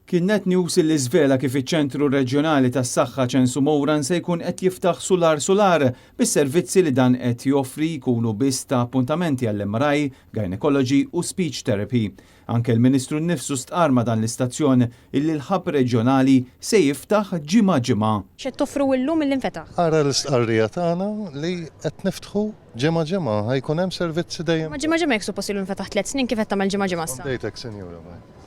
Kien Net News li żvela kif iċ-Ċentru Reġjonali tas-Saħħa Ċensu Mouran se jkun qed jiftaħ sular sular bis-servizzi li dan qed joffri jkunu biss ta' appuntamenti għall-MRI, gynecology u speech therapy. Anke l-Ministru nnifsu stqarr ma' dan l-istazzjon illi l-hub reġjonali se jiftaħ ġimgħa ġimgħa. X'qed toffru illum illi nfetaħ? Ara l-istqarrija tagħna li qed niftħu ġimgħa ġimgħa, ħa jkun hemm servizzi dejjem. Ma ġimgħa ġimgħa jekk suppost ilu nfetaħ tlett snin kif qed tagħmel ġimgħa ġimgħa issa? Dejtek, Sinjura, bye.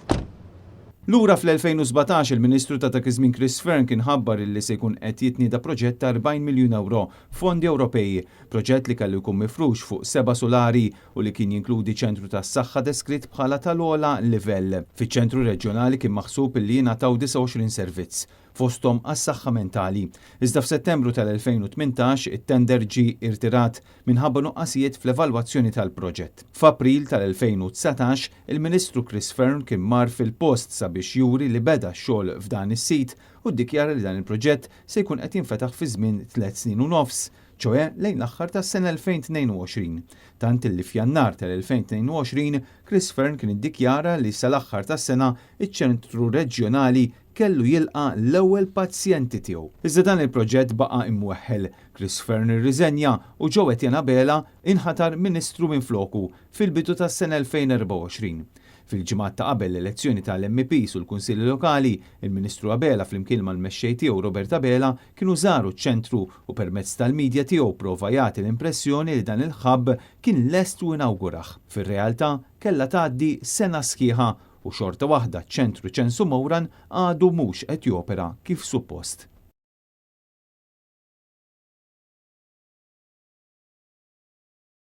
Lura fl-2017 il-Ministru ta' dak iż-żmien Chris Fearne kien ħabbar illi se jkun qed jitnieda proġett ta' 40 miljun ewro f'fondi Ewropej, proġett li kellu jkun mifrux fuq seba' sulari u li kien jinkludi ċentru tas-saħħa deskritt bħala tal-ogħla livell. Fiċ-ċentru reġjonali kien maħsub illi jingħataw 29 servizz, fosthom għas-saħħa mentali. Iżda f'Settembru tal-2018 it-tender ġie irtirat minħabba nuqqasijiet fl-evalwazzjoni tal-proġett. F'April tal-2019, il-Ministru Chris Fearne kien mar fil-post sabiex juri li beda x-xogħol f'dan is-sit u ddikjara li dan il-proġett se jkun qed jinfetaħ fi żmien tlett snin u nofs, ċoe lejn l-aħħar tas-sena 2022. Tant illi f'Jannar tal-2022, Chris Fearne kien iddikjara li sal-aħħar tas-sena iċ-ċentru reġjonali kellu jilqa' l-ewwel pazjenti tiegħu. Iżda dan il-proġett baqa' imweħħel. Chris Fearne irriżenja u Jo Etienne Abela inħatar Ministru minfloku fil-bidu tas-sena 2024. Fil-ġimgħat ta' qabel l-elezzjoni tal-MEPs u l-Kunsilli Lokali, il-Ministru Abela flimkien mal-mexxej tiegħu Robert Abela kienu żaru ċ-ċentru u permezz tal-midja tiegħu prova jagħti l-impressjoni li dan il-hub kien lest u inawgurah. Fir-realtà, kellha tgħaddi sena sħiħa u xorta waħda ċ-ċentru Ċensu Mouran għadu mhux qed jopera kif suppost.